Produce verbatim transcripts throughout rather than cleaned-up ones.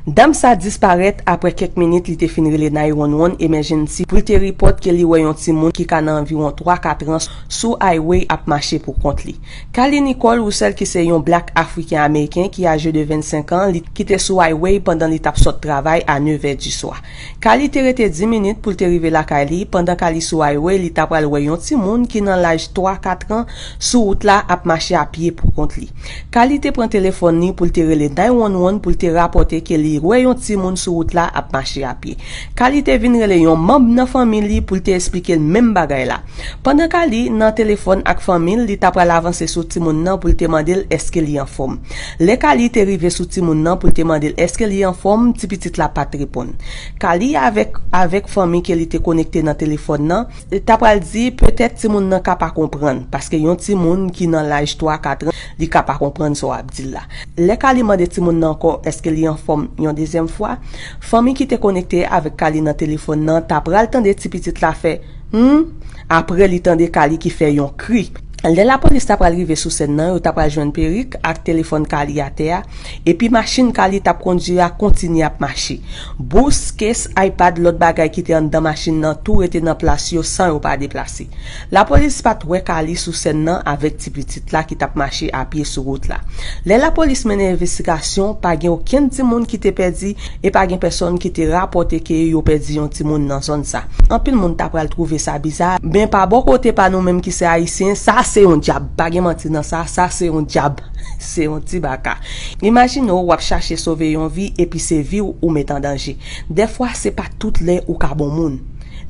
Dam sa disparèt apre kèk minit li te fin rele nine one one emergency pou l te repòt ke li wè yon timoun ki ka nan anviwon twa kat an sou highway ap mache pou kont li. Kali Nicole Russell ki se yon black Afriken Ameriken ki aje de vennsenk an, li ki te sou highway pandan li t ap sot travay a nevè di swa. Kali te rete dis minit pou l te rive lakay li, pandan Kali sou highway li ta pral wè yon timoun ki nan laj twa kat an sou wout la ap mache a pye pou kont li. Kali te pran telefòn li pou l te rele nine one one pou l te rapòte ke li wè yon timoun sou wout la ap mache a pye. Kali te vin rele yon manm nan fanmi li pou l te esplike l menm bagay la. Pandan Kali nan telefòn ak fanmi l, li ta pral avanse sou timoun nan pou l te mande l èske li anfòm. Lè Kali te rive sou timoun nan pou l te mande l èske li anfòm, ti pitit la pa t reponn. Kali avèk, avèk fanmi ke li te konekte nan telefòn nan, ta pral di petèt timoun nan ka pa konprann, paske yon timoun ki nan laj twa kat an, li ka pa konprann sa w ap di l la. Lè Kali mande timoun nan ankò èske li anfòm yon dezyèm fwa, fanmi ki te konekte avèk Kali nan telefòn nan ta pral tande ti pitit la fè hmm, apre li tande Kali ki fè yon kri. Lè lapolis ta pral rive sou sèn nan, yo ta pral jwenn perik ak telefòn Kali atè a, epi machin Kali t ap kondui a kontinye ap mache. Bous, kes, iPad, lòt bagay ki te anndan machin nan tou rete nan plas yo san yo pa deplase. Lapolis pa t wè Kali sou sèn nan avèk ti pitit la ki t ap mache a pye sou wout la. Lè lapolis mennen envestigasyon, pa gen okenn timoun ki te pèdi e pa gen pèsòn ki te rapòte ke yo pèdi yon timoun nan zòn sa. Anpil moun ta pral twouve sa biza, men pa bò kote pa nou menm ki se Ayisyen, sa se yon dyab. Pa gen manti nan sa, sa se yon dyab. Se yon ti baka. Imajine w, w ap chache sove yon vi epi se vi w ou met an danje. Dèfwa, se pa tout lè ou ka bon moun.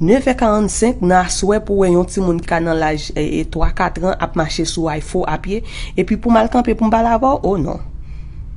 Nevè karannsenk nan aswè pou wè yon timoun ki ka nan laj e, e, twa kat an ap mache sou ayfo a pye, epi pou m al kanpe pou m pale avè w, o non.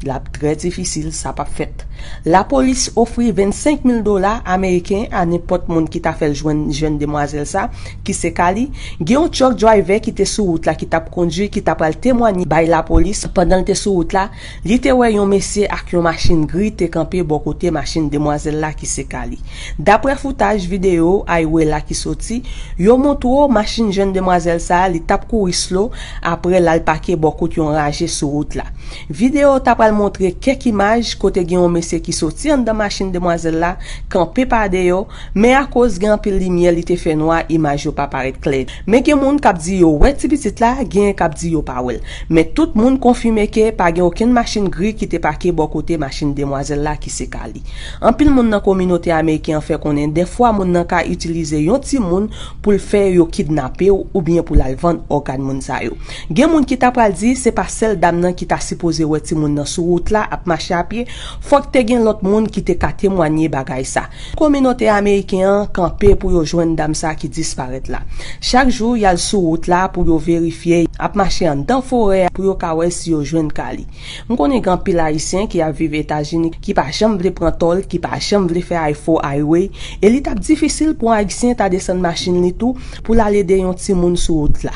L ap trè difisil, sa p ap fèt. Lapolis ofri vennsenk mil dola ameriken a nenpòt moun ki ta fè l jwenn jèn demwazèl sa, ki se Kali. Gen yon truck driver ki te sou wout la ki t ap kondui, ki ta pral temwanye bay lapolis pandan l te sou wout la, li te wè yon mesye ak yon machin gri te kanpe bò kote machin demwazèl la ki se Kali. Daprè foutaj videyo highway la ki soti, yo montre w machin jèn demwazèl sa a, li t ap kouri slow apre l al pake bò kote yon raje sou wout la. Videyo ta pral montre kèk imaj kote gen yon mesye ki soti anndan machin demwazèl la, kanpe pa deyò, men akoz gen anpil limyè, li te fè nwa, imaj yo pa parèt klè. Men gen moun k ap di yo wè ti pitit la, genyen k ap di yo pa wè l. Men tout moun konfime ke pa gen okenn machin gri ki te pake bò kote machin demwazèl la ki se Kali. Anpil moun nan kominote ameriken an fè konnen dèfwa moun nan ka itilize yon timoun pou l fè yo kidnape w oubyen pou l al vann ògàn moun sa yo. Gen moun ki ta pral di se pa sèl dam nan ki ta sipoze wè timoun nan sou wout la ap mache a pye, fòk te gen lòt moun ki te ka temwanye bagay sa. Kominote ameriken an kanpe pou yo jwenn dam sa ki disparèt la. Chak jou, y al sou wout la pou yo verifye, ap mache anndan forè a pou yo ka wè si yo jwenn Kali. M konnen gen anpil Ayisyen ki ap viv Etazini ki pa janm vle pran tòl, ki pa janm vle fè ayfo highway, e li t ap difisil pou yon Ayisyen ta desann machin li tou pou l al ede yon timoun sou wout la.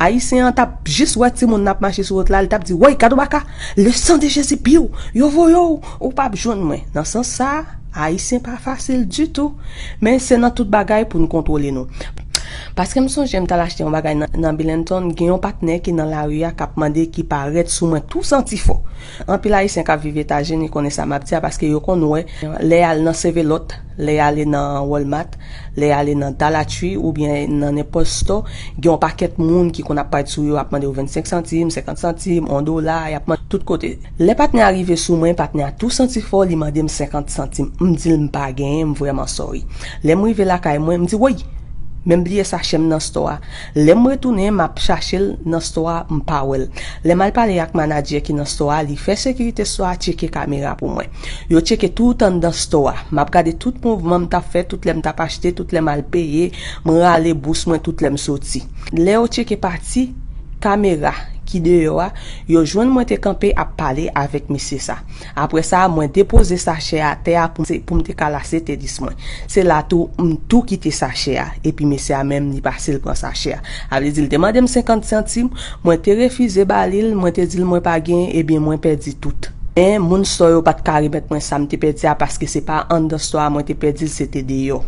Ayisyen an t ap jis wè timoun nan ap mache sou wout la, li t ap di, "Woy, gad yon baka, le sang de Jésus, piw, yo voye w, ou p ap jwenn mwen." Nan sans sa a, Ayisyen pa fasil ditou, men se nan tout bagay pou n kontwole nou. Paske m sonje m t al achte yon bagay nan, nan Burlington, gen yon patnè ki nan lari a k ap mande ki parèt sou mwen tou santi fò. Anpil Ayisyen k ap viv Etazini konnen sa m ap di a, paske yo konn wè lè y al nan Save A Lot, lè y ale nan Walmart, lè y ale nan Dollar Tree oubyen nan nenpòt store, gen yon pakèt moun ki konn ap parèt sou yo, ap mande w vennsenk santim, senkant santim, yon dola, y ap mande tout kote. Lè patnè a rive sou mwen, patnè a tou santi fò, li mande m senkant santim. M di l m pa genyen, m vrèman sorry. Lè m rive lakay mwen, m di, "Woy! Men m bliye sachè m nan store a." Lè m retounen, m ap chache l nan store a, m pa wè l. Lè m al pale ak manadjè ki nan store a, li fè sekirite store a tcheke kamera pou mwen. Yo tcheke tout anndan store a. M ap gade tout mouvman m t ap fè, tout lè m t ap achte, tout lè m al peye, m rale bous mwen, tout lè m soti. Lè yo tcheke pati kamera ki deyò a, yo jwenn mwen te kanpe ap pale avèk mesye sa. Apre sa, mwen depoze sachè a atè a pou m, pou m te kalase tenis mwen. Se la tou, m tou kite sachè a, epi mesye a menm, li pase l pran sachè a. A vle di, l te mande m senkant santim, mwen te refize ba li l, mwen te di l mwen pa genyen, ebyen mwen pèdi tout. Men, moun store yo pa t ka remèt mwen sa m te pèdi a, paske se pa anndan store a mwen te pèdi l, se te deyò.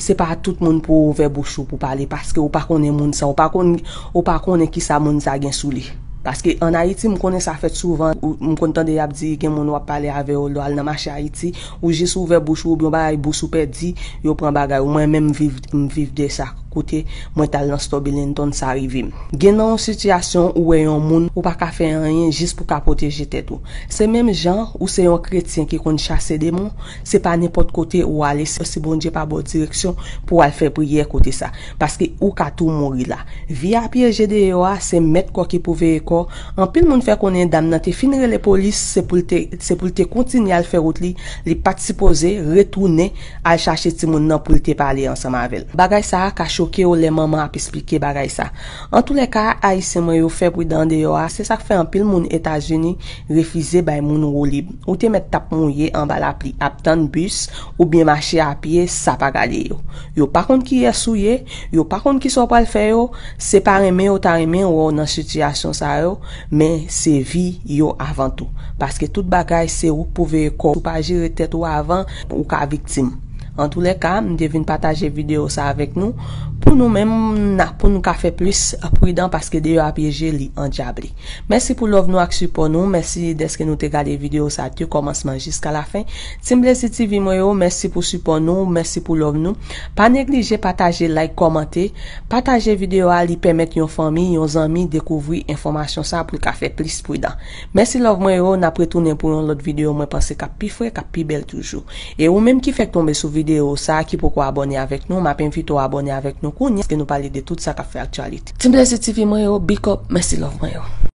Se pa tout moun pou w ouvè bouch ou pou pale, paske ou pa konnen moun sa, ou pa konn, ou pa konnen kisa moun sa gen sou li. Paske ann Ayiti, m konnen sa fèt souvan. Ou- M konn tande y ap di gen moun w ap pale avè yo, lè w al nan mache Ayiti, ou jis ouvè bouch ou, oubyen yon bagay, bous ou pèdi, yo pran bagay ou. Mwen menm, m viv, m viv de sa. Kote mwen t al nan Store Burlington, sa rive m. Gen nan yon sitiyasyon ou wè yon moun, ou pa ka fè anyen jis pou ka pwoteje tèt ou. Se menm jan ou se yon kretyen ki konn chase demon, se pa nenpòt kote ou ale, si Bondye pa ba w direksyon pou w al fè priyè kote sa. Paske ou ka tou mouri la. Vi a pyeje deyò a, se mèt kò ki pou veye kò. Anpil moun fè konnen dam nan te fin rele polis, se pou l te, se pou l te kontinye al fè wout li, li pa t sipoze retounen al chache timoun nan pou l te pale ansanm avè l. Bagay sa a ka choke w lè manman ap esplike bagay sa. Antoulèka, Ayisyen mwen yo, fè pridan deyò a, se sa k fè anpil moun Etazini refize bay moun woulib. Ou te mèt t ap mouye anba lapli, ap tann bis, oubyen mache a pye, sa pa gade yo. Yo pa konn kiyès ou ye, yo pa konn kisa w pral fè yo, se pa renmen yo ta renmen wè w nan sitiyasyon sa yo, men se vi yo avan tou. Paske tout bagay se ou k pou veye kò w. Si w pa jere tèt ou avan, ou ka viktim. Antoulèka, m te vin pataje videyo sa avèk nou, pou nou menm, na- pou nou ka fè plis pridan, paske deyò a pyeje, li andyable. Mèsi pou love nou ak sipò nou. Mèsi dèske nou te gade videyo sa de kòmansman jiska lafen. Team Blazy T V mwen yo, mèsi pou sipò nou, mèsi pou love nou. Pa neglije pataje, like, kòmante. Pataje videyo a, li pèmèt yon fanmi, yon zanmi dekouvri enfòmasyon sa pou l ka fè plis pridan. Mèsi love mwen yo, n ap retounen pou yon lòt videyo mwen panse k ap pi fre, k ap pi bèl toujou. E ou menm ki fèk tonbe sou videyo sa, ki poko abòne avèk nou, m ap envite w abòne avèk nou kounye a, paske nou pale de tout sa k ap fè aktyalite. Team Blazy T V mwen yo, big up, mèsi love mwen yo.